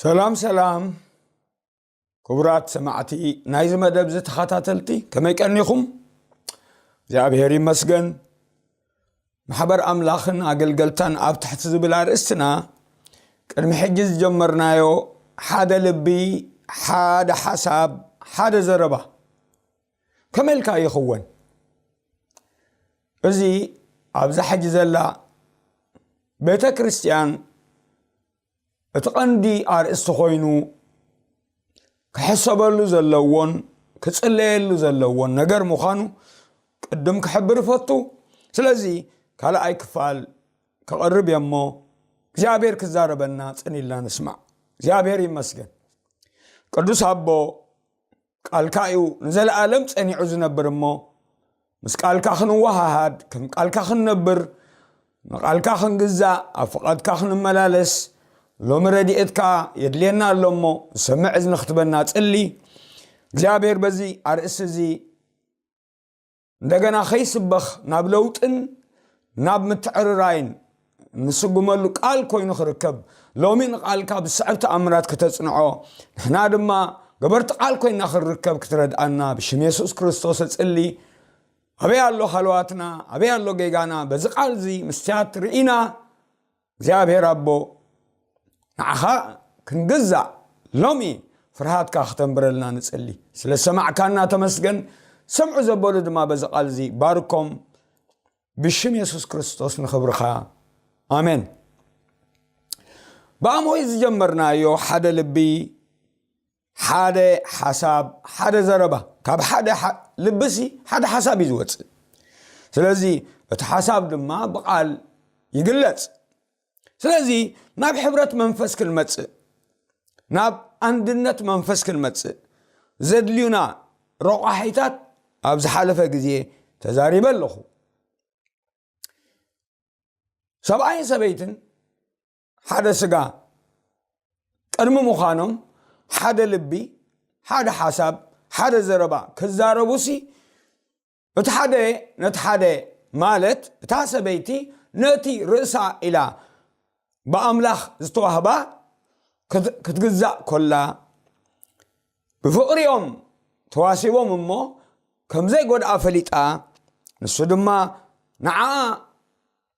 ሰላም ሰላም፣ ክቡራት ሰማዕቲ ናይዚ መደብ እዚ ተኸታተልቲ፣ ከመይ ቀኒኹም? እግዚኣብሔር ይመስገን። ማሕበር ኣምላኽን ኣገልገልታን ኣብ ትሕቲ ዝብል ኣርእስትና፣ ቅድሚ ሕጂ ዝጀመርናዮ ሓደ ልቢ፣ ሓደ ሓሳብ፣ ሓደ ዘረባ ከመይ ኢልካ ይኽወን? እዚ ኣብዛ ሕጂ ዘላ ቤተ ክርስቲያን እቲ ቀንዲ ኣርእስቲ ኮይኑ ክሕሰበሉ ዘለዎን ክጽለየሉ ዘለዎን ነገር ምዃኑ ቅድም ክሕብር እፈቱ። ስለዚ ካልኣይ ክፋል ከቕርብ እየ እሞ እግዚኣብሔር ክዛረበና ጽን ኢልና ንስማዕ። እግዚኣብሔር ይመስገን። ቅዱስ ኣቦ፣ ቃልካ እዩ ንዘለኣለም ጸኒዑ ዝነብር እሞ፣ ምስ ቃልካ ክንወሃሃድ፣ ከም ቃልካ ክንነብር፣ ንቃልካ ክንግዛእ፣ ኣብ ፍቓድካ ክንመላለስ፣ ሎሚ ረድኤትካ የድልየና ኣሎ እሞ፣ ዝሰምዕ እዝኒ ክትበና ጽሊ። እግዚኣብሔር በዚ ኣርእስቲ እዚ እንደገና ከይስበኽ ናብ ለውጥን ናብ ምትዕርራይን ንስጉመሉ ቃል ኮይኑ ክርከብ፣ ሎሚ ንቃልካ ብስዕብ ተኣምራት ክተጽንዖ፣ ንሕና ድማ ገበርቲ ቃል ኮይና ክንርከብ ክትረድኣና ብሽም የሱስ ክርስቶስ እጽሊ። ኣበይ ኣሎ ሃለዋትና? ኣበይ ኣሎ ጌጋና? በዚ ቃል እዚ ምስትያት ርኢና፣ እግዚኣብሔር ኣቦ፣ ንዓኻ ክንግዛእ ሎሚ ፍርሃትካ ክተንብረልና ንጽሊ። ስለ ሰማዕካና ተመስገን። ሰምዑ ዘበሉ ድማ በዚ ቃል እዚ ባርኮም። ብሽም የሱስ ክርስቶስ ንኽብርኻ። ኣሜን። ብኣምሆይ ዝጀመርናዮ ሓደ ልቢ፣ ሓደ ሓሳብ፣ ሓደ ዘረባ። ካብ ሓደ ሓ-፣ ልብሲ ሓደ ሓሳብ እዩ ዝወጽእ። ስለዚ እቲ ሓሳብ ድማ ብቓል ይግለጽ። ስለዚ ናብ ሕብረት መንፈስ ክንመጽእ፣ ናብ ኣንድነት መንፈስ ክንመጽእ ዘድልዩና ረቋሒታት ኣብ ዝሓለፈ ግዜ ተዛሪበ ኣለኹ። ሰብኣይን ሰበይትን ሓደ ስጋ ቅድሚ ምዃኖም ሓደ ልቢ፣ ሓደ ሓሳብ፣ ሓደ ዘረባ ክዛረቡሲ፣ እቲ ሓደ ነቲ ሓደ፣ ማለት እታ ሰበይቲ ነቲ ርእሳ ኢላ ብኣምላኽ ዝተዋህባ ክት-፣ ክትግዛእ ኮላ፣ ብፍቕሪኦም ተዋሲቦም እሞ ከም ዘይጎድኣ ፈሊጣ፣ ንሱ ድማ ንዓኣ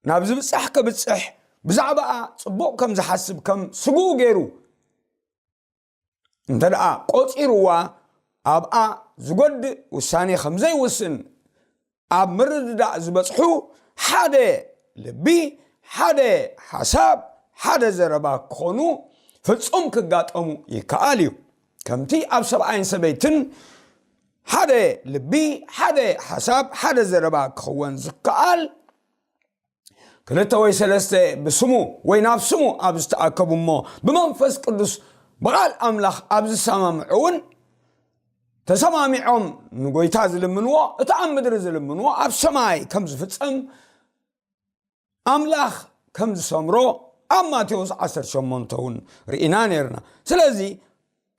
ናብ ዝብጻሕ ከብጽሕ፣ ብዛዕባኣ ጽቡቕ ከም ዝሓስብ ከም ስግኡ ገይሩ እንተ ደኣ ቆጺርዋ፣ ኣብኣ ዝጎድእ ውሳኔ ከም ዘይውስን ኣብ ምርድዳእ ዝበጽሑ፣ ሓደ ልቢ፣ ሓደ ሓሳብ፣ ሓደ ዘረባ ክኾኑ፣ ፍጹም ክጋጠሙ ይከኣል እዩ። ከምቲ ኣብ ሰብኣይን ሰበይትን ሓደ ልቢ፣ ሓደ ሓሳብ፣ ሓደ ዘረባ ክኽወን ዝከኣል፣ ክልተ ወይ ሰለስተ ብስሙ ወይ ናብ ስሙ ኣብ ዝተኣከቡ እሞ ብመንፈስ ቅዱስ ብቓል ኣምላኽ ኣብ ዝሰማምዑ እውን፣ ተሰማሚዖም ንጎይታ ዝልምንዎ፣ እቲ ኣብ ምድሪ ዝልምንዎ ኣብ ሰማይ ከም ዝፍጸም፣ ኣምላኽ ከም ዝሰምሮ ኣብ ማቴዎስ ዓሰርተ ሸሞንተ እውን ርኢና ነርና። ስለዚ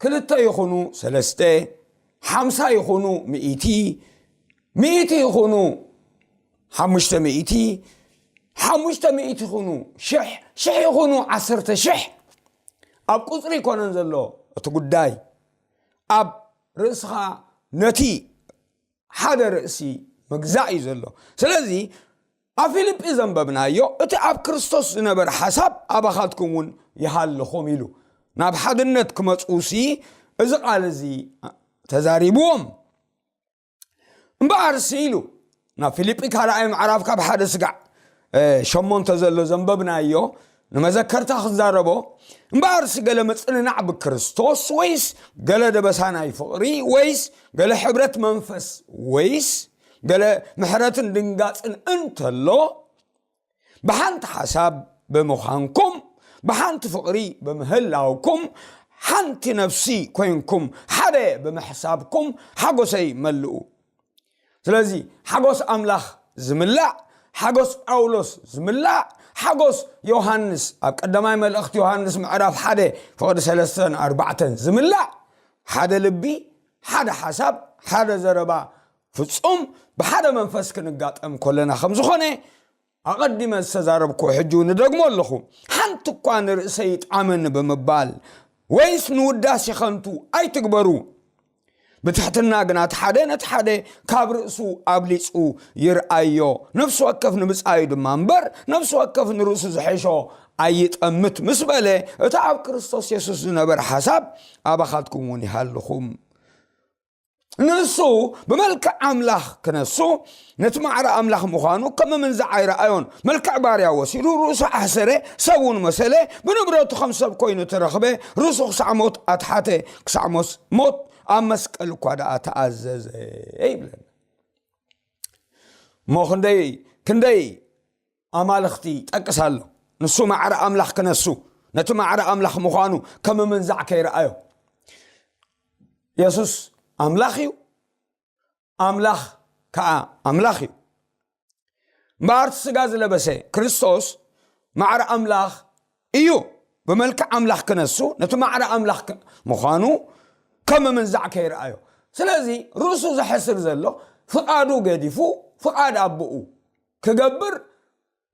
ክልተ ይኹኑ ሰለስተ፣ ሓምሳ ይኹኑ ሚእቲ፣ ሚእቲ ይኹኑ ሓሙሽተ ሚእቲ፣ ሓሙሽተ ሚእቲ ይኹኑ ሽሕ፣ ሽሕ ይኹኑ ዓሰርተ ሽሕ፣ ኣብ ቁጽሪ ይኮነን ዘሎ እቲ ጉዳይ፣ ኣብ ርእስኻ ነቲ ሓደ ርእሲ ምግዛእ እዩ ዘሎ። ስለዚ ኣብ ፊልጲ ዘንበብናዮ፣ እቲ ኣብ ክርስቶስ ዝነበረ ሓሳብ ኣባኻትኩም እውን ይሃልኹም ኢሉ። ናብ ሓድነት ክመጽኡሲ እዚ ቃል እዚ ተዛሪብዎም። እምበኣርሲ ኢሉ፣ ናብ ፊልጲ ካልኣይ ምዕራፍ ካብ ሓደ ስጋዕ፣ እ፣ ሸሞንተ ዘሎ ዘንበብናዮ፣ ንመዘከርታ ክዛረቦ፣ እምበኣርሲ ገለ ምጽንናዕ ብክርስቶስ፣ ወይስ ገለ ደበሳ ናይ ፍቕሪ፣ ወይስ ገለ ሕብረት መንፈስ፣ ወይስ ገለ ምሕረትን ድንጋጽን እንተሎ፣ ብሓንቲ ሓሳብ ብምዃንኩም፣ ብሓንቲ ፍቕሪ ብምህላውኩም፣ ሓንቲ ነፍሲ ኮይንኩም፣ ሓደ ብምሕሳብኩም፣ ሓጎሰይ መልኡ። ስለዚ ሓጎስ ኣምላኽ ዝምላእ፣ ሓጎስ ጳውሎስ ዝምላእ፣ ሓጎስ ዮሃንስ ኣብ ቀዳማይ መልእኽቲ ዮሃንስ ምዕራፍ ሓደ ፍቕዲ ሰለስተን ኣርባዕተን ዝምላእ፣ ሓደ ልቢ፣ ሓደ ሓሳብ፣ ሓደ ዘረባ፣ ፍጹም ብሓደ መንፈስ ክንጋጠም ከለና ከም ዝኾነ ኣቐዲመ ዝተዛረብኩ ሕጂ እውን እደግሞ ኣለኹ። ሓንቲ እኳ ንርእሰይ ይጥዓመኒ ብምባል ወይስ ንውዳሴ ኸንቱ ኣይትግበሩ። ብትሕትና ግና እቲ ሓደ ነቲ ሓደ ካብ ርእሱ ኣብሊጹ ይርኣዮ። ነፍሲ ወከፍ ንብጻዩ ድማ እምበር፣ ነፍሲ ወከፍ ንርእሱ ዝሕሾ ኣይጠምት ምስ በለ፣ እቲ ኣብ ክርስቶስ የሱስ ዝነበረ ሓሳብ ኣባኻትኩም እውን ይሃልኹም። ንሱ ብመልክዕ ኣምላኽ ክነሱ፣ ነቲ ማዕረ ኣምላኽ ምዃኑ ከም ምንዛዕ ኣይረኣዮን። መልክዕ ባርያ ወሲዱ ርእሱ ኣሕሰረ፣ ሰብ እውን መሰለ፣ ብንብረቱ ከም ሰብ ኮይኑ ተረኽበ፣ ርእሱ ክሳዕ ሞት ኣትሓተ፣ ክሳዕ ሞስ-፣ ሞት ኣብ መስቀል እኳ ደኣ ተኣዘዘ ይብለና። እሞ ክንደይ፣ ክንደይ ኣማልኽቲ ይጠቅስ ኣሎ። ንሱ ማዕረ ኣምላኽ ክነሱ፣ ነቲ ማዕረ ኣምላኽ ምዃኑ ከም ምንዛዕ ከይረኣዮ። የሱስ ኣምላኽ እዩ፣ ኣምላኽ ከኣ ኣምላኽ እዩ። እምበኣር እቲ ስጋ ዝለበሰ ክርስቶስ ማዕረ ኣምላኽ እዩ። ብመልክዕ ኣምላኽ ክነሱ፣ ነቲ ማዕረ ኣምላኽ ክ-፣ ምዃኑ ከም ምንዛዕ ከይረኣዮ። ስለዚ ርእሱ ዘሕስር ዘሎ ፍቓዱ ገዲፉ፣ ፍቓድ ኣቦኡ ክገብር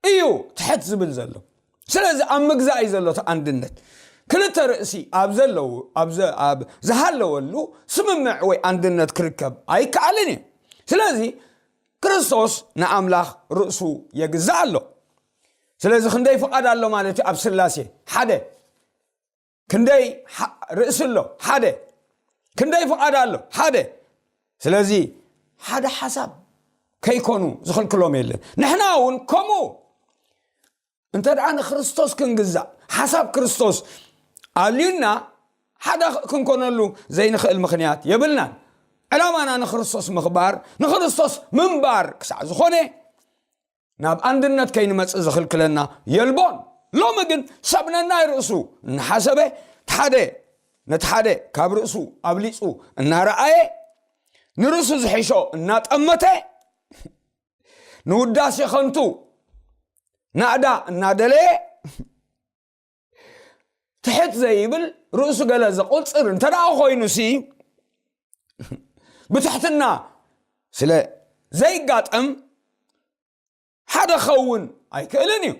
እዩ ትሕት ዝብል ዘሎ። ስለዚ ኣብ ምግዛእ እዩ ዘሎ እቲ ኣንድነት። ክልተ ርእሲ ኣብ ዘለዉ፣ ኣብ ዘ-፣ ኣብ ዝሃለወሉ ስምምዕ ወይ ኣንድነት ክርከብ ኣይከኣልን እዩ። ስለዚ ክርስቶስ ንኣምላኽ ርእሱ የግዛእ ኣሎ። ስለዚ ክንደይ ፍቓድ ኣሎ ማለት እዩ ኣብ ስላሴ? ሓደ። ክንደይ ሓ-፣ ርእሲ ኣሎ? ሓደ። ክንደይ ፍቓድ ኣሎ? ሓደ። ስለዚ ሓደ ሓሳብ ከይኮኑ ዝኽልክሎም የለን። ንሕና እውን ከምኡ እንተ ደኣ ንክርስቶስ ክንግዛእ፣ ሓሳብ ክርስቶስ ኣልዩና፣ ሓደ ክንኮነሉ ዘይንኽእል ምኽንያት የብልናን። ዕላማና ንክርስቶስ ምኽባር፣ ንክርስቶስ ምንባር ክሳዕ ዝኾነ፣ ናብ ኣንድነት ከይንመጽእ ዝኽልክለና የልቦን። ሎሚ ግን ሰብ ነናይ ርእሱ እናሓሰበ፣ እቲ ሓደ ነቲ ሓደ ካብ ርእሱ ኣብሊጹ እናረኣየ፣ ንርእሱ ዝሕሾ እናጠመተ፣ ንውዳሴ ኸንቱ ናእዳ እናደለየ፣ ትሕት ዘይብል ርእሱ ገለ ዘቑጽር እንተ ደኣ ኮይኑሲ፣ ብትሕትና ስለ ዘይጋጠም ሓደ ኸውን ኣይክእልን እዩ።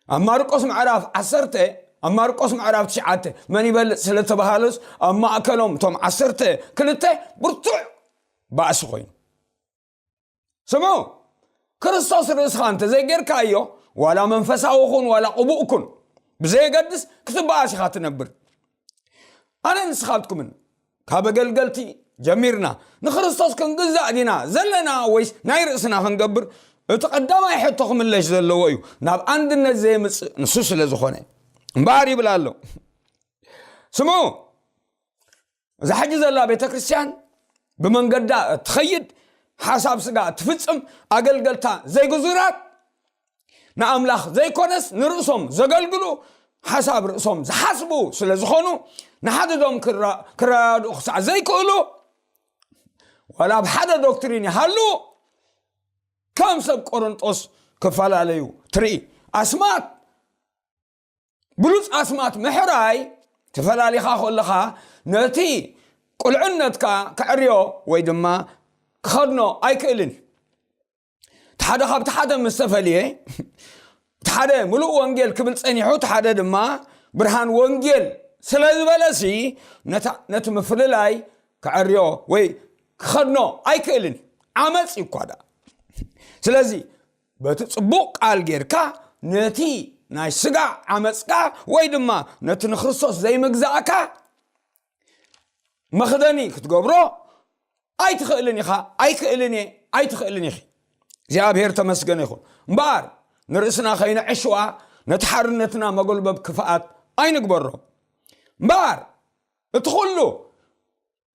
ኣብ ማርቆስ ምዕራፍ ዓሰርተ፣ ኣብ ማርቆስ ምዕራፍ ትሽዓተ መን ይበልጽ ስለ ተባሃሉስ፣ ኣብ ማእከሎም እቶም ዓሰርተ ክልተ ብርቱዕ ባእሲ ኮይኑ። ስምዑ፣ ክርስቶስ ርእስኻ እንተ ዘይጌርካዮ፣ ዋላ መንፈሳዊ ኩን ዋላ ቅቡእ ኩን፣ ብዘየገድስ ክትበኣስ ኢኻ ትነብር። ኣነ ንስኻትኩምን ካብ ኣገልገልቲ ጀሚርና ንክርስቶስ ክንግዛእ ዲና ዘለና ወይስ ናይ ርእስና ክንገብር? እቲ ቀዳማይ ሕቶ ክምለሽ ዘለዎ እዩ። ናብ ኣንድነት ዘየምጽእ ንሱ ስለ ዝኾነ እምበኣር ይብል ኣሎ። ስምዑ፣ እዛ ሕጂ ዘላ ቤተ ክርስቲያን ብመንገዳ እትኸይድ፣ ሓሳብ ስጋ እትፍጽም፣ ኣገልገልታ ዘይግዙራት፣ ንኣምላኽ ዘይኮነስ ንርእሶም ዘገልግሉ፣ ሓሳብ ርእሶም ዝሓስቡ ስለ ዝኾኑ፣ ንሓድዶም ክራ-፣ ክረዳድኡ ክሳዕ ዘይክእሉ፣ ዋላ ኣብ ሓደ ዶክትሪን ይሃሉ፣ ከም ሰብ ቆሮንጦስ ክፈላለዩ ትርኢ። ኣስማት ብሉጽ ኣስማት ምሕራይ፣ ተፈላሊኻ ከለኻ ነቲ ቁልዕነትካ ከዕርዮ ወይ ድማ ክኸድኖ ኣይክእልን። እቲ ሓደ ካብቲ ሓደ ምስ ተፈልየ፣ እቲ ሓደ ምሉእ ወንጌል ክብል ጸኒሑ፣ እቲ ሓደ ድማ ብርሃን ወንጌል ስለ ዝበለሲ፣ ነታ-፣ ነቲ ምፍልላይ ከዕርዮ ወይ ክኸድኖ ኣይክእልን። ዓመጽ እዩ እኳ ደኣ። ስለዚ በቲ ጽቡቕ ቃል ጌርካ ነቲ ናይ ስጋ ዓመጽካ ወይ ድማ ነቲ ንክርስቶስ ዘይምግዛእካ መኽደኒ ክትገብሮ ኣይትኽእልን ኢኻ። ኣይክእልን እየ፣ ኣይትኽእልን ኢኺ። እግዚኣብሔር ተመስገነ ይኹን። እምበኣር ንርእስና ከይንዕሽዋ፣ ነቲ ሓርነትና መጎልበብ ክፍኣት ኣይንግበሮ። እምበኣር እቲ ኹሉ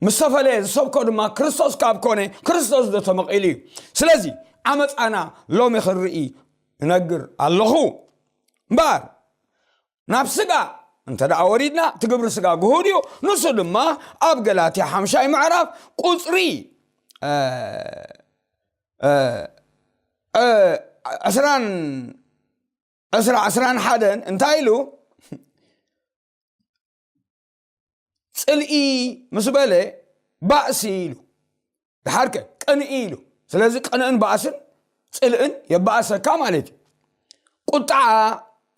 ምስ ተፈለየ ዝሰብኮ ድማ ክርስቶስ ካብ ኮነ፣ ክርስቶስ ዶ ተመቒሉ እዩ። ስለዚ ዓመፃና ሎሚ ክንርኢ እነግር ኣለኹ። እምበኣር ናብ ስጋ እንተ ደኣ ወሪድና፣ እቲ ግብሪ ስጋ ግሁድ እዩ። ንሱ ድማ ኣብ ገላትያ ሓምሻይ ምዕራፍ ቁፅሪ፣ እ፣ እ፣ እ፣ ዕስራን፣ ዕስራ፣ ዕስራን ሓደን እንታይ ኢሉ? ጽልኢ ምስ በለ ባእሲ ኢሉ። ድሓርከ ቅንኢ ኢሉ። ስለዚ ቅንእን ባእስን ጽልእን የባእሰካ ማለት እዩ። ቁጥዓ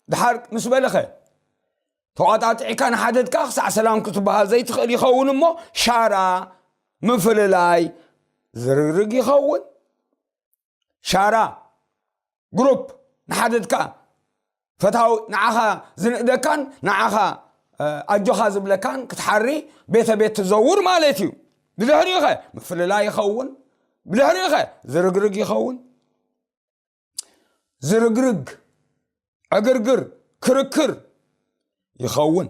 ድሓር ምስ በለኸ፣ ተቋጣጢዕካ ንሓደድካ ክሳዕ ሰላም ክትበሃል ዘይትኽእል ይኸውን እሞ፣ ሻራ፣ ምፍልላይ፣ ዝርግርግ ይኸውን። ሻራ፣ ግሩፕ፣ ንሓደድካ ፈታዊ፣ ንዓኻ ዝንእደካን ንዓኻ ኣጆኻ ዝብለካን ክትሓሪ ቤተ ቤት ትዘውር ማለት እዩ። ብድሕሪኸ ምፍልላይ ይኸውን። ብድሕሪኸ ዝርግርግ ይኸውን። ዝርግርግ፣ ዕግርግር፣ ክርክር ይኸውን።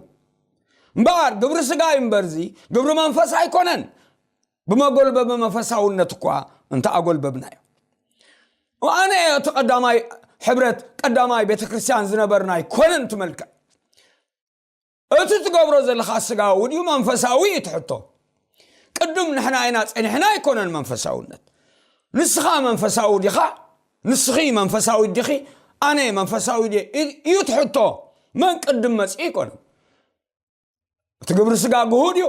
እምበኣር ግብሪ ስጋ እዩ እምበርዚ ግብሪ መንፈስ ኣይኮነን። ብመጎልበቢ መንፈሳውነት እኳ እንተ ኣጎልበብናዮ፣ ኣነ እቲ ቀዳማይ ሕብረት፣ ቀዳማይ ቤተ ክርስቲያን ዝነበርና ኣይኮነን ትመልከ። እቲ ትገብሮ ዘለኻ ስጋዊ ድዩ መንፈሳዊ እዩ ትሕቶ። ቅድም ንሕና ኢና ጸኒሕና ኣይኮነን መንፈሳውነት። ንስኻ መንፈሳዊ ዲኻ? ንስኺ መንፈሳዊ ዲኺ? ኣነ መንፈሳዊ ድየ? እዩ ትሕቶ። መን ቅድም መጽእ ኣይኮነን። እቲ ግብሪ ስጋ ግሁድ እዩ፣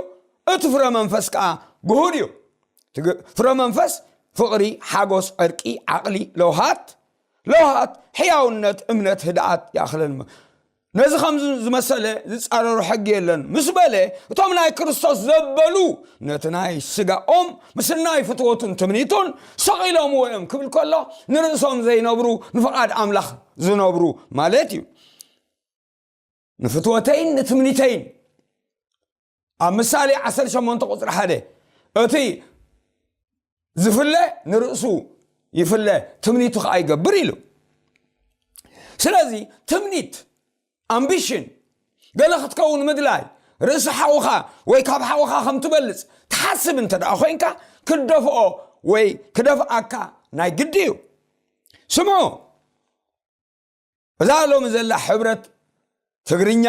እቲ ፍረ መንፈስ ከዓ ግሁድ እዩ። ፍረ መንፈስ ፍቕሪ፣ ሓጎስ፣ ዕርቂ፣ ዓቕሊ፣ ለውሃት፣ ለውሃት፣ ሕያውነት፣ እምነት፣ ህድኣት ይኣኽለን። ነዚ ከም ዝመሰለ ዝጻረሩ ሕጊ የለን ምስ በለ፣ እቶም ናይ ክርስቶስ ዘበሉ ነቲ ናይ ስጋኦም ምስናይ ፍትወቱን ትምኒቱን ሰቒሎምዎ እዮም ክብል ከሎ፣ ንርእሶም ዘይነብሩ፣ ንፍቓድ ኣምላኽ ዝነብሩ ማለት እዩ። ንፍትወተይን ንትምኒተይን። ኣብ ምሳሌ ዓሰርተ ሸሞንተ ቁጽሪ ሓደ፣ እቲ ዝፍለ ንርእሱ ይፍለ፣ ትምኒቱ ኸኣ ይገብር ኢሉ። ስለዚ ትምኒት፣ ኣምቢሽን፣ ገለ ክትከውን ምድላይ፣ ርእሲ ሓውኻ ወይ ካብ ሓውኻ ከም ትበልጽ ትሓስብ እንተ ደኣ ኮይንካ፣ ክትደፍኦ ወይ ክደፍኣካ ናይ ግዲ እዩ። ስምዑ፣ እዛ ሎሚ ዘላ ሕብረት ትግርኛ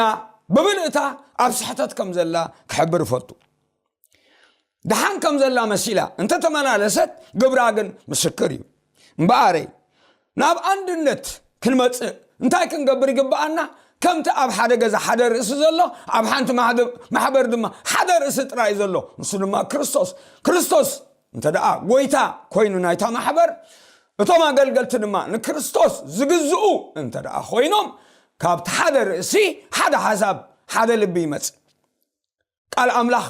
ብምልእታ ኣብ ስሕተት ከም ዘላ ክሕብር እፈቱ። ደሓን ከም ዘላ መሲላ እንተተመላለሰት፣ ግብራ ግን ምስክር እዩ። እምበኣረይ፣ ናብ ኣንድነት ክንመጽእ እንታይ ክንገብር ይግብኣና? ከምቲ ኣብ ሓደ ገዛ ሓደ ርእሲ ዘሎ፣ ኣብ ሓንቲ ማሕደ-፣ ማሕበር ድማ ሓደ ርእሲ ጥራይ ዘሎ፣ ንሱ ድማ ክርስቶስ። ክርስቶስ እንተ ደኣ ጎይታ ኮይኑ ናይታ ማሕበር፣ እቶም ኣገልገልቲ ድማ ንክርስቶስ ዝግዝኡ እንተ ደኣ ኮይኖም፣ ካብቲ ሓደ ርእሲ ሓደ ሓሳብ፣ ሓደ ልቢ ይመጽእ። ቃል ኣምላኽ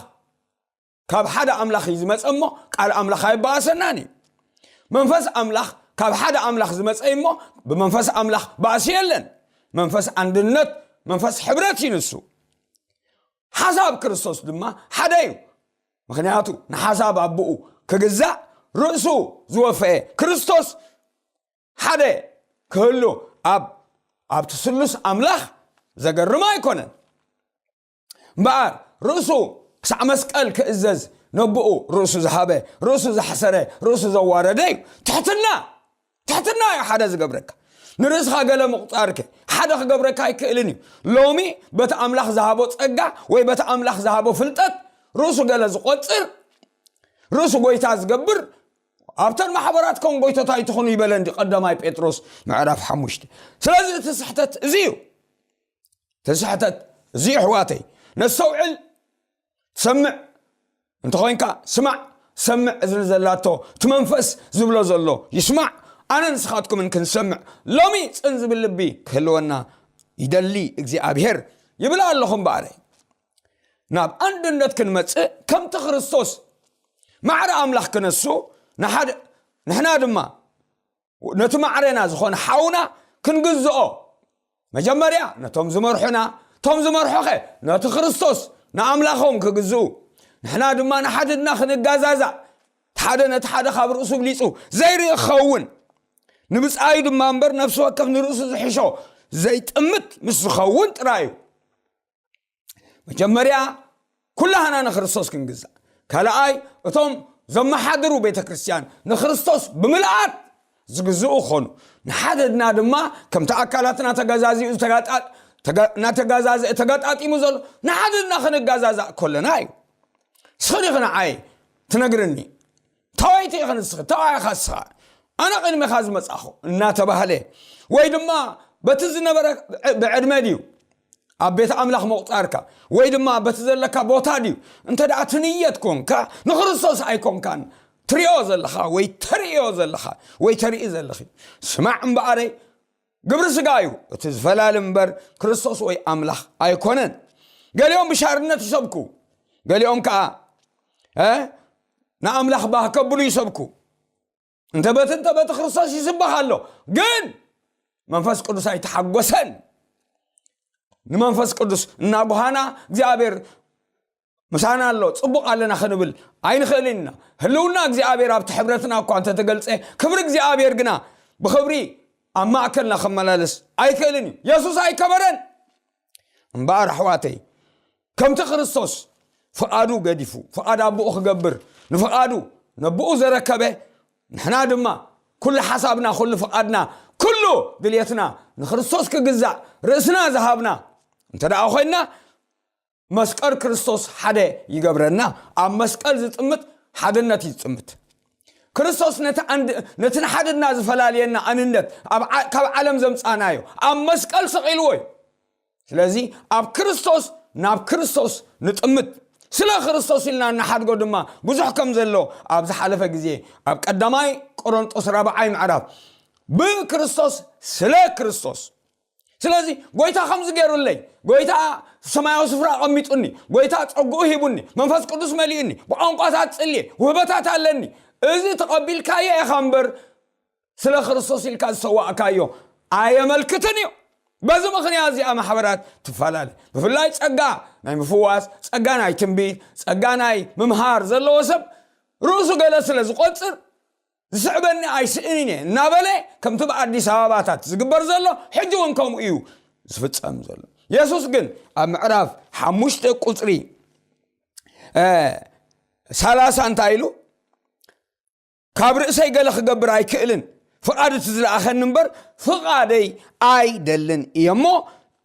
ካብ ሓደ ኣምላኽ እዩ ዝመጸ እሞ፣ ቃል ኣምላኽ ኣይበኣሰናን እዩ። መንፈስ ኣምላኽ ካብ ሓደ ኣምላኽ ዝመጸ እዩ እሞ፣ ብመንፈስ ኣምላኽ ባእሲ የለን። መንፈስ ኣንድነት፣ መንፈስ ሕብረት እዩ ንሱ። ሓሳብ ክርስቶስ ድማ ሓደ እዩ። ምኽንያቱ ንሓሳብ ኣቦኡ ክግዛእ ርእሱ ዝወፈየ ክርስቶስ ሓደ ክህሉ ኣብ፣ ኣብቲ ስሉስ ኣምላኽ ዘገርም ኣይኮነን። እምበኣር ርእሱ ክሳዕ መስቀል ክእዘዝ ነቦኡ ርእሱ ዝሃበ፣ ርእሱ ዘሕሰረ፣ ርእሱ ዘዋረደ እዩ። ትሕትና፣ ትሕትና እዩ ሓደ ዝገብረካ። ንርእስኻ ገለ ምቑጻርከ ሓደ ክገብረካ ኣይክእልን እዩ። ሎሚ በቲ ኣምላኽ ዝሃቦ ጸጋ ወይ በቲ ኣምላኽ ዝሃቦ ፍልጠት ርእሱ ገለ ዝቖጽር፣ ርእሱ ጎይታ ዝገብር፣ ኣብተን ማሕበራት ከም ጎይቶታይ ትኹኑ ይበለ እንዲ ቀዳማይ ጴጥሮስ ምዕራፍ ሓሙሽተ። ስለዚ እቲ ስሕተት እዚ እዩ። እቲ ስሕተት እዚ እዩ፣ ኣሕዋተይ። ነስተውዕል። ትሰምዕ እንተኾይንካ ስማዕ። ሰምዕ እዝኒ ዘላቶ፣ እቲ መንፈስ ዝብሎ ዘሎ ይስማዕ። ኣነ ንስኻትኩምን ክንሰምዕ ሎሚ ጽን ዝብል ልቢ ክህልወና ይደሊ እግዚኣብሔር ይብል ኣለኹ። እምበኣረይ፣ ናብ ኣንድነት ክንመጽእ ከምቲ ክርስቶስ ማዕረ ኣምላኽ ክነሱ፣ ንሓደ-፣ ንሕና ድማ ነቲ ማዕረና ዝኾነ ሓውና ክንግዝኦ፣ መጀመርያ ነቶም ዝመርሑና፣ እቶም ዝመርሑኸ ነቲ ክርስቶስ ንኣምላኾም ክግዝኡ፣ ንሕና ድማ ንሓድና ክንጋዛዛእ፣ እቲ ሓደ ነቲ ሓደ ካብ ርእሱ ብሊጹ ዘይርኢ ክኸውን፣ ንብጻዩ ድማ እምበር ነፍሲ ወከፍ ንርእሱ ዝሕሾ ዘይጥምት ምስ ዝኸውን ጥራይ እዩ። መጀመርያ ኩላህና ንክርስቶስ ክንግዛእ፣ ካልኣይ እቶም ዘመሓድሩ ቤተ ክርስቲያን ንክርስቶስ ብምልኣት ዝግዝኡ ክኾኑ፣ ንሓደድና ድማ ከምቲ ኣካላትና ተገዛዚኡ ዝተጋጣ-፣ ተጋ-፣ እናተጋዛዘ ተጋጣጢሙ ዘሎ ንሓደድና ክንጋዛዛእ ከለና እዩ። ስኽሪ ንዓይ ትነግርኒ፣ ታዋይቲ ኢኻ ንስኺ፣ ታዋይ ኢኻ ንስኻ፣ ኣነ ቅድሚኻ ዝመጻኹ እናተባህለ፣ ወይ ድማ በቲ ዝነበረ ብዕድመ ድዩ ኣብ ቤት ኣምላኽ ምቑጻርካ፣ ወይ ድማ በቲ ዘለካ ቦታ ድዩ፣ እንተ ደኣ ትንየት ኮንካ፣ ንክርስቶስ ኣይኮንካን ትሪኦ ዘለኻ ወይ ተርእዮ ዘለኻ ወይ ተርኢ ዘለኺ። ስማዕ እምበኣረይ፣ ግብሪ ስጋ እዩ እቲ ዝፈላሊ እምበር ክርስቶስ ወይ ኣምላኽ ኣይኮነን። ገሊኦም ብሻርነት ይሰብኩ፣ ገሊኦም ከዓ እ ንኣምላኽ ባህ ከብሉ ይሰብኩ። እንተ በቲ እንተ በቲ ክርስቶስ ይስበኽ ኣሎ፣ ግን መንፈስ ቅዱስ ኣይተሓጎሰን። ንመንፈስ ቅዱስ እናጓሃና እግዚኣብሔር ምሳና ኣሎ፣ ጽቡቕ ኣለና ክንብል ኣይንኽእልን ኢና። ህልውና እግዚኣብሔር ኣብቲ ሕብረትና እኳ እንተተገልጸ፣ ክብሪ እግዚኣብሔር ግና ብኽብሪ ኣብ ማእከልና ክመላለስ ኣይክእልን እዩ። የሱስ ኣይከበረን። እምበኣር ኣሕዋተይ፣ ከምቲ ክርስቶስ ፍቓዱ ገዲፉ ፍቓድ ኣቦኡ ክገብር ንፍቓዱ ነቦኡ ዘረከበ፣ ንሕና ድማ ኩሉ ሓሳብና፣ ኩሉ ፍቓድና፣ ኩሉ ድልየትና ንክርስቶስ ክግዛእ ርእስና ዝሃብና እንተ ደኣ ኮይንና፣ መስቀል ክርስቶስ ሓደ ይገብረና። ኣብ መስቀል ዝጥምት ሓድነት እዩ ዝጥምት። ክርስቶስ ነቲ ኣንድ-፣ ነቲ ንሓድና ዝፈላልየና ኣንነት ኣብ ዓ-፣ ካብ ዓለም ዘምጻናዮ ኣብ መስቀል ሰቒልዎ እዩ። ስለዚ ኣብ ክርስቶስ፣ ናብ ክርስቶስ ንጥምት። ስለ ክርስቶስ ኢልና እናሓድጎ ድማ ብዙሕ ከም ዘሎ ኣብ ዝሓለፈ ግዜ ኣብ ቀዳማይ ቆሮንጦስ ራብዓይ ምዕራፍ ብክርስቶስ፣ ስለ ክርስቶስ። ስለዚ ጎይታ ከምዚ ገይሩለይ፣ ጎይታ ሰማያዊ ስፍራ ኣቐሚጡኒ፣ ጎይታ ጸግኡ ሂቡኒ፣ መንፈስ ቅዱስ መሊኡኒ፣ ብቋንቋታት ጽልየ፣ ውህበታት ኣለኒ። እዚ ተቐቢልካዮ ኢኻ እምበር ስለ ክርስቶስ ኢልካ ዝሰዋእካዮ ኣየመልክትን እዩ። በዚ ምኽንያት እዚኣ ማሕበራት ትፈላለ። ብፍላይ ጸጋ ናይ ምፍዋስ፣ ጸጋ ናይ ትንቢት፣ ጸጋ ናይ ምምሃር ዘለዎ ሰብ ርእሱ ገለ ስለ ዝቖጽር፣ ዝስዕበኒ ኣይስእንን እየ እናበለ፣ ከምቲ ብኣዲስ ኣበባታት ዝግበር ዘሎ፣ ሕጂ እውን ከምኡ እዩ ዝፍጸም ዘሎ። የሱስ ግን ኣብ ምዕራፍ ሓሙሽተ ቁጽሪ፣ እ፣ ሰላሳ እንታይ ኢሉ? ካብ ርእሰይ ገለ ክገብር ኣይክእልን፣ ፍቓድ እቲ ዝለኣኸኒ እምበር ፍቓደይ ኣይደልን እየ እሞ፣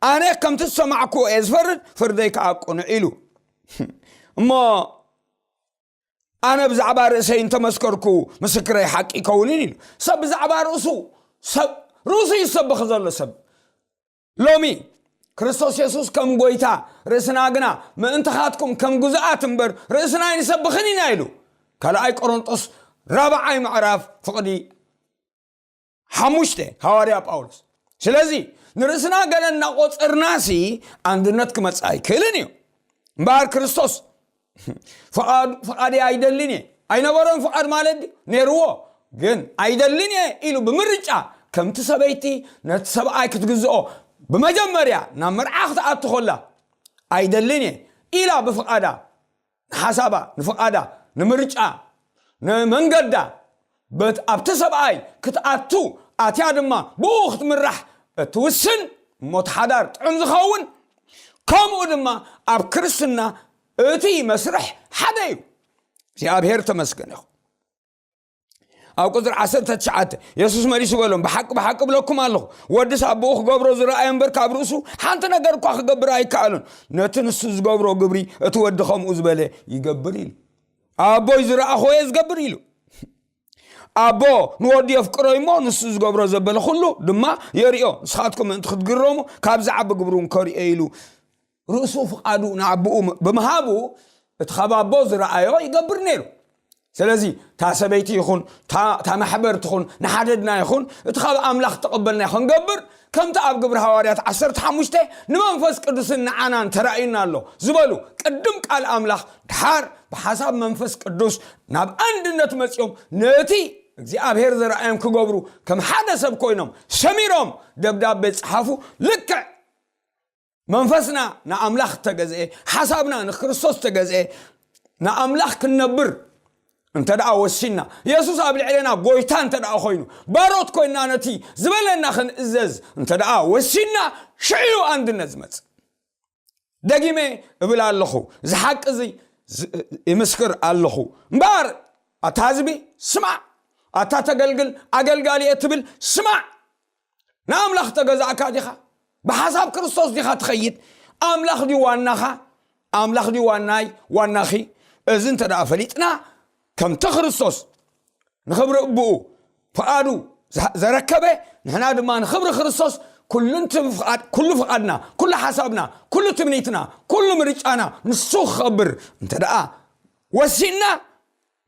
ኣነ ከምቲ ዝሰማዕክዎ እየ ዝፈርድ፣ ፍርደይ ከዓ ቅኑዕ ኢሉ። እሞ ኣነ ብዛዕባ ርእሰይ እንተመስከርኩ፣ ምስክረይ ሓቂ ይከውንን ኢሉ። ሰብ ብዛዕባ ርእሱ፣ ሰብ ርእሱ ይሰብኽ ዘሎ ሰብ። ሎሚ ክርስቶስ የሱስ ከም ጎይታ፣ ርእስና ግና ምእንትኻትኩም ከም ግዙኣት እምበር ርእስና ኣይንሰብኽን ኢና ኢሉ። ካልኣይ ቆሮንጦስ ራብዓይ ምዕራፍ ፍቕዲ ሓሙሽተ፣ ሃዋርያ ጳውሎስ። ስለዚ ንርእስና ገለ እናቖጸርናሲ ኣንድነት ክመጽእ ኣይክእልን እዩ። እምበኣር ክርስቶስ ፍቓድ-፣ ፍቓደይ ኣይደልን እየ። ኣይነበሮን ፍቓድ ማለት ድዩ? ነይርዎ። ግን ኣይደልን እየ ኢሉ ብምርጫ፣ ከምቲ ሰበይቲ ነቲ ሰብኣይ ክትግዝኦ ብመጀመርያ ናብ መርዓ ክትኣቱ ከላ፣ ኣይደልን እየ ኢላ ብፍቓዳ፣ ንሓሳባ፣ ንፍቓዳ፣ ንምርጫ፣ ንመንገዳ፣ በት-፣ ኣብቲ ሰብኣይ ክትኣቱ ኣትያ ድማ ብኡ ክትምራሕ እትውስን፣ እሞ እቲ ሓዳር ጥዑም ዝኸውን። ከምኡ ድማ ኣብ ክርስትና እቲ መስርሕ ሓደ እዩ። እግዚኣብሔር ተመስገን ይኹን። ኣብ ቁጽሪ ዓሰርተ ትሽዓተ የሱስ መሊሱ በሎም፣ "ብሓቂ፣ ብሓቂ እብለኩም ኣለኹ፣ ወድስ ኣቦኡ ክገብሮ ዝረኣየ እምበር ካብ ርእሱ ሓንቲ ነገር እኳ ክገብር ኣይከኣሉን። ነቲ ንሱ ዝገብሮ ግብሪ እቲ ወዲ ከምኡ ዝበለ ይገብር" ኢሉ። ኣቦይ ዝረኣኹዎ እየ ዝገብር ኢሉ። ኣቦ ንወዱ የፍቅሮ እሞ ንሱ ዝገብሮ ዘበለ ኩሉ ድማ የርእዮ። ንስኻትኩም ምእንቲ ክትግረሙ ካብዚ ዓቢ ግብሪ እውን ከርእዮ ኢሉ ርእሱ ፍቓዱ ንኣቦኡ ብምሃቡ እቲ ካብ ኣቦ ዝረኣዮ ይገብር ነይሩ። ስለዚ እታ ሰበይቲ ይኹን፣ እታ፣ እታ ማሕበር ትኹን፣ ንሓደድና ይኹን፣ እቲ ካብ ኣምላኽ ተቐበልናዮ ክንገብር፣ ከምቲ ኣብ ግብሪ ሃዋርያት ዓሰርተ ሓሙሽተ ንመንፈስ ቅዱስን ንዓናን ተራእዩና ኣሎ ዝበሉ ቅድም ቃል ኣምላኽ፣ ድሓር ብሓሳብ መንፈስ ቅዱስ ናብ ኣንድነት መጺኦም ነቲ እግዚኣብሔር ዘረኣዮም ክገብሩ ከም ሓደ ሰብ ኮይኖም ሰሚሮም ደብዳቤ ጸሓፉ። ልክዕ መንፈስና ንኣምላኽ ተገዝኤ፣ ሓሳብና ንክርስቶስ ተገዝኤ፣ ንኣምላኽ ክንነብር እንተ ደኣ ወሲንና፣ የሱስ ኣብ ልዕሌና ጎይታ እንተ ደኣ ኮይኑ፣ ባሮት ኮይንና ነቲ ዝበለና ክንእዘዝ እንተ ደኣ ወሲንና፣ ሽዑ እዩ ኣንድነት ዝመጽእ። ደጊመ እብል ኣለኹ፣ እዚ ሓቂ እዚ ዝ-፣ ይምስክር ኣለኹ። እምበኣር ኣታ ህዝቢ ስማዕ፣ ኣታ ተገልግል ኣገልጋሊ እየ ትብል ስማዕ። ንኣምላኽ ተገዛእካ ዲኻ? ብሓሳብ ክርስቶስ ዲኻ ትኸይድ? ኣምላኽ ድዩ ዋናኻ? ኣምላኽ ድዩ ዋናይ ዋናኺ? እዚ እንተ ደኣ ፈሊጥና፣ ከምቲ ክርስቶስ ንኽብሪ እብኡ ፍቓዱ ዘ-፣ ዘረከበ፣ ንሕና ድማ ንኽብሪ ክርስቶስ ኩሉ እንት-፣ ፍቓድ-፣ ኩሉ ፍቓድና፣ ኩሉ ሓሳብና፣ ኩሉ ትምኒትና፣ ኩሉ ምርጫና ንሱ ክኸብር እንተ ደኣ ወሲንና፣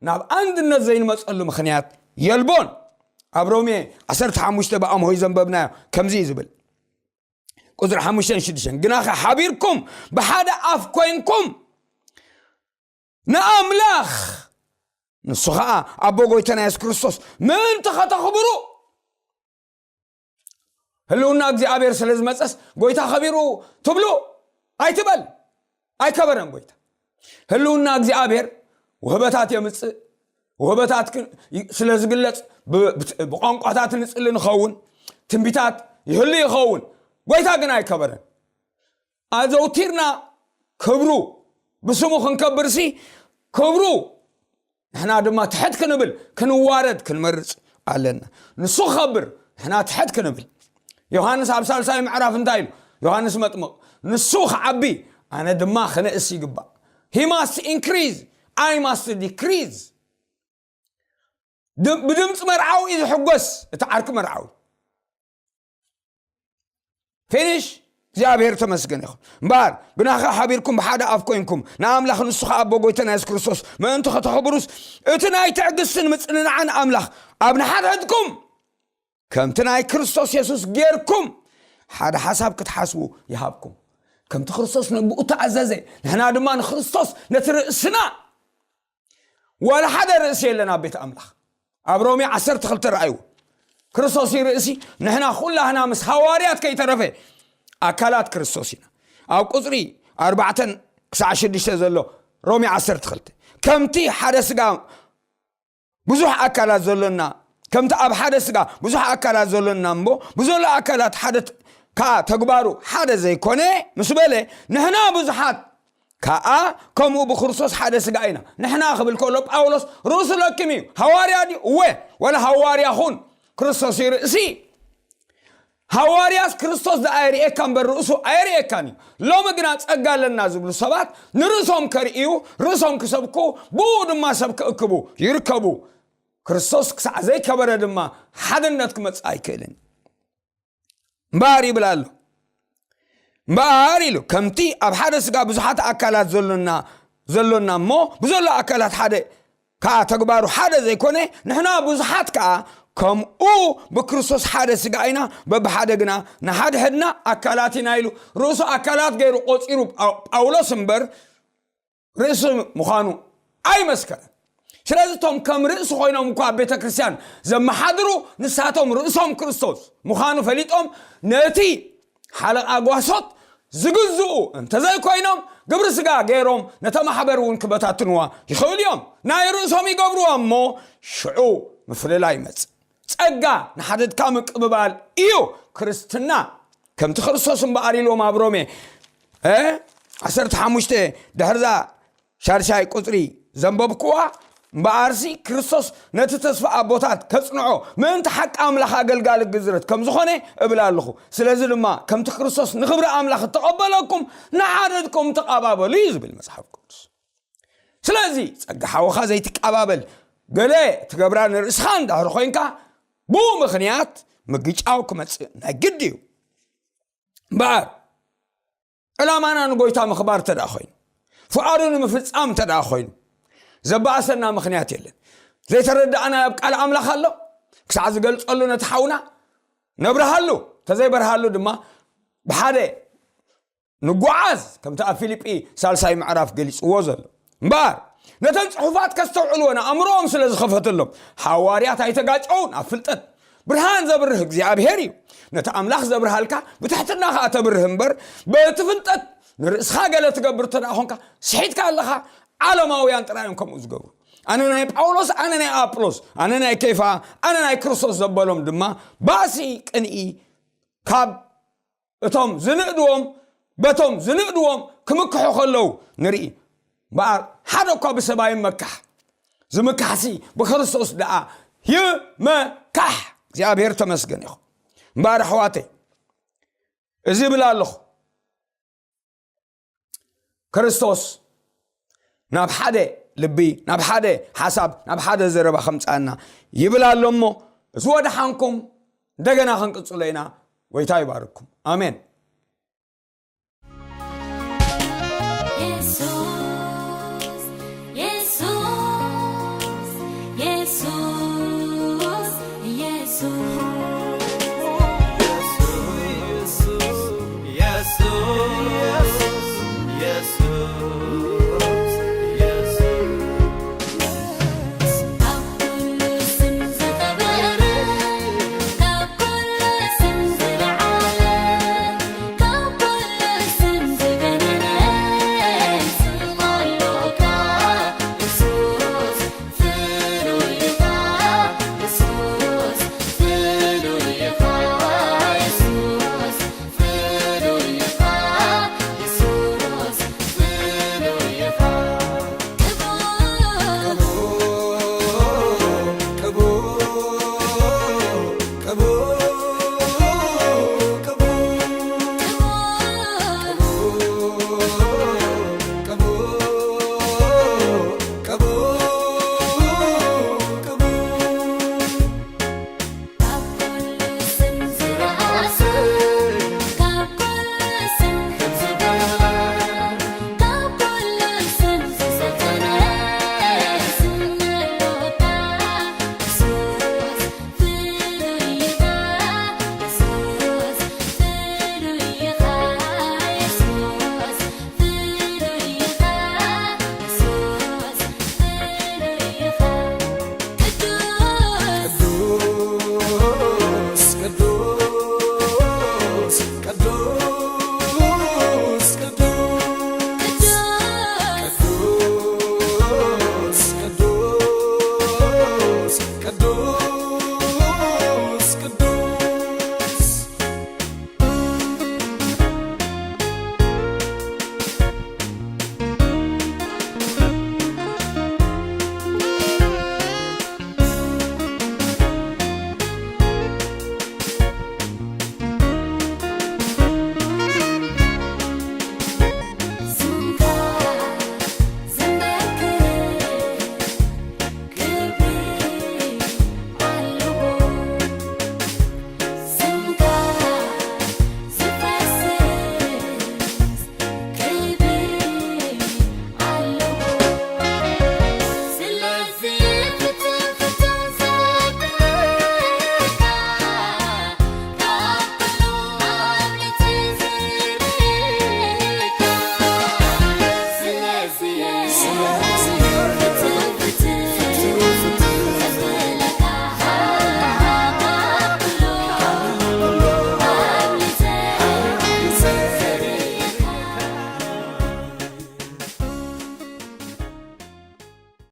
ናብ ኣንድነት ዘይንመጸሉ ምኽንያት የልቦን። ኣብ ሮሜ ዓሰርተ ሓሙሽተ ብኣምሆይ ዘንበብናዮ ከምዚ እዩ ዝብል፣ ቁፅሪ ሓሙሽተን ሽዱሽተን፣ ግናኸ ሓቢርኩም ብሓደ ኣፍ ኮይንኩም ንኣምላኽ፣ ንሱ ኸዓ ኣቦ ጎይታና የሱስ ክርስቶስ ምእንቲ ኸተኽብሩ፣ ህልውና እግዚኣብሔር ስለ ዝመፀስ ጎይታ ኸቢሩ ትብሉ ኣይትበል። ኣይከበረን ጎይታ። ህልውና እግዚኣብሔር ውህበታት የምፅእ። ውህበታት ክ- ይ- ስለ ዝግለፅ ብ- ብት- ብቋንቋታት ንፅሊ ንኸውን፣ ትንቢታት ይህሉ ይኸውን። ጎይታ ግን ኣይከበረን። ኣዘውቲርና ክብሩ፣ ብስሙ ክንከብርሲ ክብሩ፣ ንሕና ድማ ትሕት ክንብል ክንዋረድ ክንመርፅ ኣለና። ንሱ ክኸብር፣ ንሕና ትሕት ክንብል። ዮሃንስ ኣብ ሳልሳይ ምዕራፍ እንታይ ኢሉ? ዮሃንስ መጥምቕ፣ ንሱ ክዓቢ፣ ኣነ ድማ ክነእስ ይግባእ። He must increase, I must decrease. ድ- ብድምፂ መርዓዊ እዩ ዝሕጎስ እቲ ዓርኪ መርዓዊ። ፊኒሽ። እግዚኣብሔር ተመስገን ይኹን። እምበኣር ግናኸ ሓቢርኩም ብሓደ ኣፍ ኮይንኩም ንኣምላኽ፣ ንሱ ኸዓ ኣቦ ጎይታና የሱስ ክርስቶስ ምእንቲ ኸተኽብሩስ፣ እቲ ናይ ትዕግስትን ምጽንናዕን ኣምላኽ ኣብ ንሓድሕድኩም ከምቲ ናይ ክርስቶስ የሱስ ጌርኩም ሓደ ሓሳብ ክትሓስቡ ይሃብኩም። ከምቲ ክርስቶስ ንብኡ ተኣዘዘ፣ ንሕና ድማ ንክርስቶስ ነቲ ርእስና። ዋላ ሓደ ርእሲ የለን ኣብ ቤት ኣምላኽ። ኣብ ሮሜ ዓሰርተ ክልተ ረኣይዎ። ክርስቶስ እዩ ርእሲ፣ ንሕና ኩላህና ምስ ሃዋርያት ከይተረፈ ኣካላት ክርስቶስ ኢና። ኣብ ቁፅሪ ኣርባዕተን ክሳዕ ሽዱሽተ ዘሎ ሮሜ ዓሰርተ ክልተ፣ ከምቲ ሓደ ስጋ ብዙሕ ኣካላት ዘሎና፣ ከምቲ ኣብ ሓደ ስጋ ብዙሕ ኣካላት ዘሎና እሞ፣ ብዘሎ ኣካላት ሓደ ት- ከኣ ተግባሩ ሓደ ዘይኮነ ምስ በለ፣ ንሕና ብዙሓት ከኣ ከምኡ ብክርስቶስ ሓደ ስጋ ኢና። ንሕና ክብል ከሎ ጳውሎስ ርእሱ ለኪሙ እዩ። ሃዋርያ ድዩ? እወ፣ ወላ ሃዋርያ ኹን፣ ክርስቶስ እዩ ርእሲ። ሃዋርያስ ክርስቶስ ደኣ የርእየካ እምበር ርእሱ ኣየርእየካን እዩ። ሎሚ ግና ጸጋ ኣለና ዝብሉ ሰባት ንርእሶም ከርእዩ፣ ርእሶም ክሰብኩ፣ ብኡ ድማ ሰብ ክእክቡ ይርከቡ። ክርስቶስ ክሳዕ ዘይከበረ ድማ ሓድነት ክመጽእ ኣይክእልን። እምበኣር ይብል ኣሎ። እምበኣር ኢሉ፣ ከምቲ ኣብ ሓደ ስጋ ብዙሓት ኣካላት ዘሎና ዘሎና እሞ፣ ብዘሎ ኣካላት ሓደ ከኣ ተግባሩ ሓደ ዘይኮነ፣ ንሕና ብዙሓት ከኣ ከምኡ ብክርስቶስ ሓደ ስጋ ኢና፣ በብሓደ ግና ንሓድሕድና ኣካላት ኢና ኢሉ። ርእሱ ኣካላት ገይሩ ቆጺሩ ጳው- ጳውሎስ እምበር ርእሲ ምዃኑ ኣይመስከረን። ስለዚ እቶም ከም ርእሲ ኮይኖም እኳ ኣብ ቤተ ክርስቲያን ዘመሓድሩ፣ ንሳቶም ርእሶም ክርስቶስ ምዃኑ ፈሊጦም ነቲ ሓለቓ ጓሶት ዝግዝኡ እንተዘይኮይኖም፣ ግብሪ ስጋ ገይሮም ነታ ማሕበር እውን ክበታትንዋ ይኽእሉ እዮም። ናይ ርእሶም ይገብርዋ እሞ ሽዑ ምፍልላይ ይመጽእ። ጸጋ ንሓደድካ ምቅብባል እዩ ክርስትና። ከምቲ ክርስቶስ እምበኣር ኢልዎም ኣብ ሮሜ እ ዓሰርተ ሓሙሽተ ድሕርዛ ሻድሻይ ቁጽሪ ዘንበብክዋ፣ እምበኣርሲ ክርስቶስ ነቲ ተስፋ ኣቦታት ከጽንዖ ምእንቲ ሓቂ ኣምላኽ ኣገልጋሊ ግዝረት ከም ዝኾነ እብል ኣለኹ። ስለዚ ድማ ከምቲ ክርስቶስ ንኽብሪ ኣምላኽ እተቐበለኩም ንሓደድኩም ተቓባበሉ እዩ ዝብል መጽሓፍ ቅዱስ። ስለዚ ጸጋ ሓወኻ ዘይትቃባበል ገለ ትገብራ ንርእስኻ እንድሕር ኮይንካ ብኡ ምኽንያት ምግጫው ክመጽእ ናይ ግድ እዩ። እምበኣር ዕላማና ንጎይታ ምኽባር እንተ ደኣ ኮይኑ፣ ፍቓዱ ንምፍጻም እንተ ደኣ ኮይኑ፣ ዘባእሰና ምኽንያት የለን። ዘይተረዳእናዮ ኣብ ቃል ኣምላኽ ኣሎ። ክሳዕ ዝገልጸሉ ነቲ ሓውና ነብርሃሉ፣ እንተዘይበርሃሉ ድማ ብሓደ ንጓዓዝ፣ ከምቲ ኣብ ፊልጲ ሳልሳይ ምዕራፍ ገሊጽዎ ዘሎ። እምበኣር ነተን ጽሑፋት ከስተውዕልወን ኣእምሮኦም ስለ ዝኸፈተሎም፣ ሃዋርያት ኣይተጋጨውን። ኣብ ፍልጠት ብርሃን ዘብርህ እግዚኣብሔር እዩ። ነቲ ኣምላኽ ዘብርሃልካ ብትሕትና ኸኣ ተብርህ እምበር፣ በቲ ፍልጠት ንርእስኻ ገለ ትገብር እንተ ደኣ ኾንካ፣ ስሒትካ ኣለኻ። ዓለማውያን ጥራይ እዮም ከምኡ ዝገብሩ። ኣነ ናይ ጳውሎስ፣ ኣነ ናይ ኣጵሎስ፣ ኣነ ናይ ኬፋ፣ ኣነ ናይ ክርስቶስ ዘበሎም ድማ ባእሲ ቅንኢ ካብ እቶም ዝንእድዎም በቶም ዝንእድዎም ክምክሑ ከለዉ ንርኢ። እምበኣር ሓደ እኳ ብሰብ ኣይመካሕ፣ ዝምካሕሲ ብክርስቶስ ደኣ ይመካሕ። እግዚኣብሔር ተመስገን ይኹን። እምበኣር ኣሕዋተይ፣ እዚ ይብል ኣለኹ፣ ክርስቶስ ናብ ሓደ ልቢ፣ ናብ ሓደ ሓሳብ፣ ናብ ሓደ ዘረባ ከምጻና ይብል ኣሎ እሞ፣ እዚ ወደሓንኩም እንደገና ክንቅጽሎ ኢና። ጎይታ ይባርኩም። ኣሜን። የሱስ የሱስ የሱስ የሱስ